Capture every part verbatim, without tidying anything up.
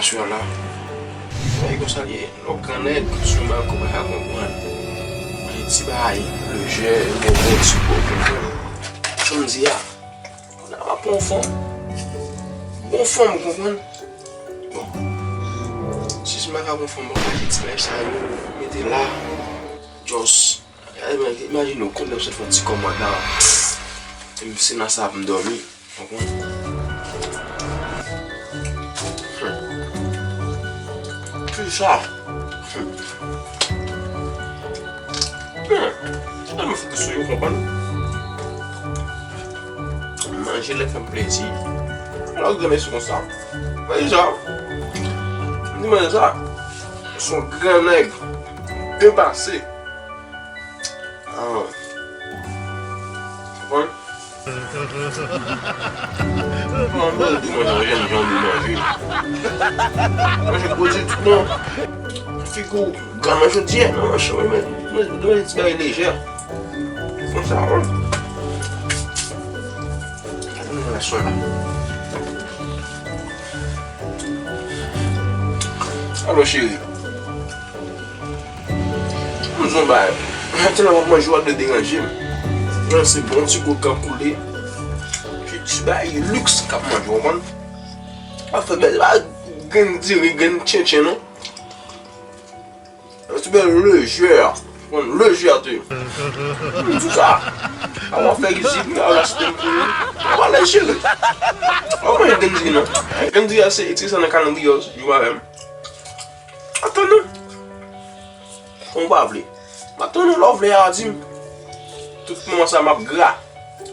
Sè la, bagay konsa l ye. Lè w gran nèg, sou mal kòmanse a konprann. Manje ti bagay lejè, gen bon ti gwo konprann. Jan m di a, kounye a m ap pran yon fanm. Bon fanm, ou konprann? Bon. Si se m pa ka pran fanm, mwen ka achte ti bagay sa yo, mete la. Just. Imajine w, kounye a m sot fè yon ti kòmand la. E m se nan sa m dòmi. Konprann? Hmm. Ki sa? Hmm. Hmm. Sa m fouti sou yo, konprann? Manje lè fè m plezi. Alò, granmesi konsa. Manje sa. M di manje sa. Se yon gran nèg. Byen pase. Ah. Konprann? Mwen bezwen di manje, manje, manje, manje. Manje gwo di tout bon. Figi w gran nan jodi a, non, manje, manje, manje, manje ti bagay lejè. Konsa, wi. Gade mwen la, sou la. Alo, cheri. M di w yon bagay. Mwen tèlman w ap manje, w ap deranje m. Mwen se bon ti koka koule. Se ti bagay liks k ap manje, w konprann? W ap fè bèl, pa grenn diri, grenn tchentchen, non. Yon ti bèl lejè. Konn lejè tou. M di w sa. A w ap fè rizib, a w ap site m pou ou. A w alèz, cheri. A w manje grenn diri, non. Grenn diri a se, se sa nan kalandriye w, yo avè m. Atann non. Kon w pa vle. M ap tann ou lè w vle a, di m. Tout moman sa m ap gra.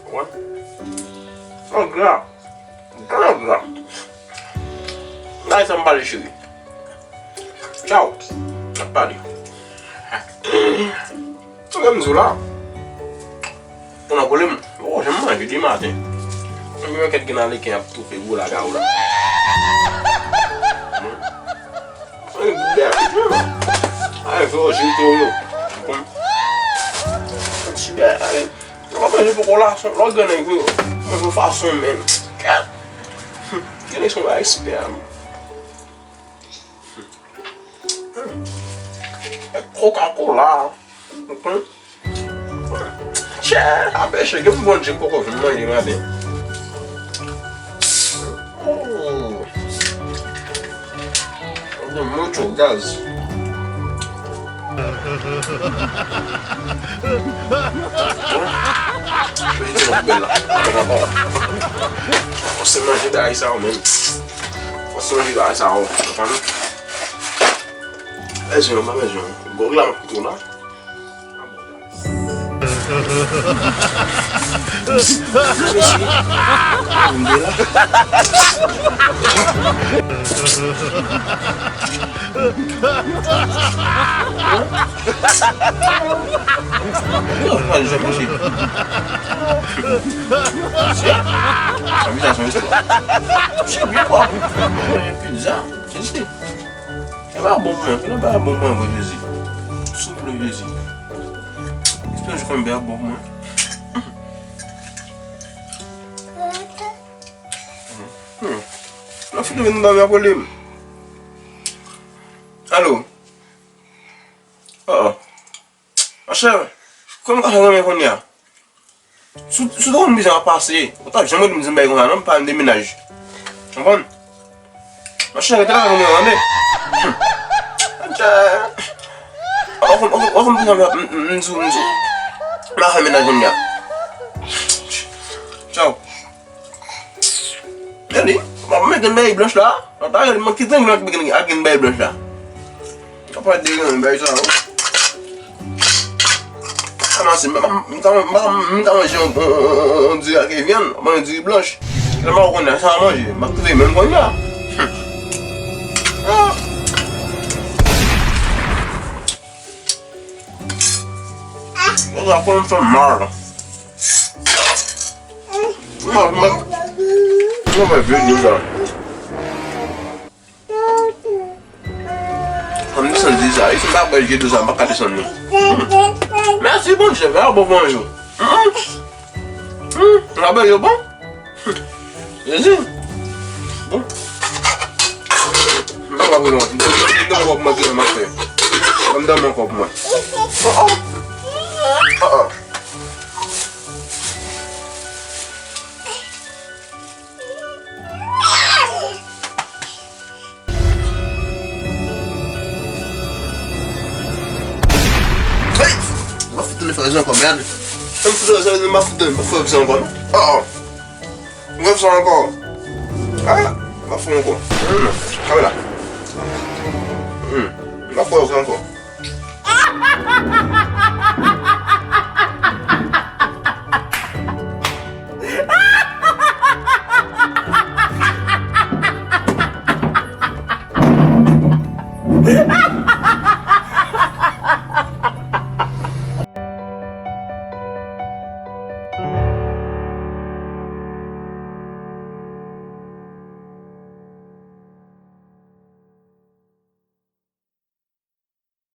Konprann? M ap gra. Gra, gra. Gade sa m pale, cheri. Tchaw. M ap pale. Sa m di w la. Ou nan pwoblèm? Ou janm manje depi maten. Mwen gen yon kèk grenn aleken ap toufe gwo laga ou la. Mwen gen bèl. Ay, fè yo jil tou yo. Konprann? Ti bèl, ay. Ou pa manje poko la, son lòt grenn vre. Manje yon fason menm. Gad. Gade son bagay espè a. Coca-Cola. Konprann? Chè, apre chè, gen bon jan koko vin manje maten. Oh. Gen mucho gaz. Mwen se manje bagay sa yo menm. Mwen se manje bagay sa yo. Konprann? Bezwen, pa bezwen. Gòg la m ap kite w la. Yo, pa janm manje. Sa vin sa son istwa. Chè byen pwòp. Pizza. Jezi. Kè pa bon pou mwen. Kè pa bon pou mwen vre, Jezi. Souple, Jezi. Espere jis konn byen bon pou mwen. Hmm. Nan fin de nou dòmi apre li. Alo. Oh, oh. Monchè, kòman w ka fè renmen kounye a? Si w, si w te konn bizan ap pase, ou t ap janm rele m di m bagay konsa non, m pa demenaj. Konprann? Monchè, rete la kounye a, tande. Monchè. Ou konn, ou konn, ou konn bizan m, m, m, m di w, m di w. M ap fè menaj kounye a. Tchaw. Gade, m ap mete bay blanch la. Mwen pa gade, mwen kite grenn ak grenn bay blanch la. Apa de grenn bay sa, wi. Ann, si m pa, m ka, m pa, m ka manje yon, yon, yon, yon, yon diri ak vyann, mwen yon diri blanch. Kèlman ou konnen sa manje, m ap kite menm kounye a. Ah. Mwen sa konn fè mal. Mwen, mwen, mwen fè vye dlo sa. An m desann di sa, si m pa bwè vye dlo sa, m pa ka desann li. Hmm. Mèsi Bondye, mè a bon pou mwen yo. Hmm. Hmm. Rabè yo bon. Hmm. Jezi. Bon. Mwen pa vle non. M te, m te, m te wè w ap manje nan mafè. Ban m dòmi ankò pou mwen. Oh, oh. Oh, oh. Hey! M ap fout tounen fè sa ankò, mèd. M ap fout tounen fè sa ankò, non? Oh, oh. M ap fè sa ankò. Ah, m ap fè ankò. Hmm, kamera. Hmm, m ap fè sa ankò.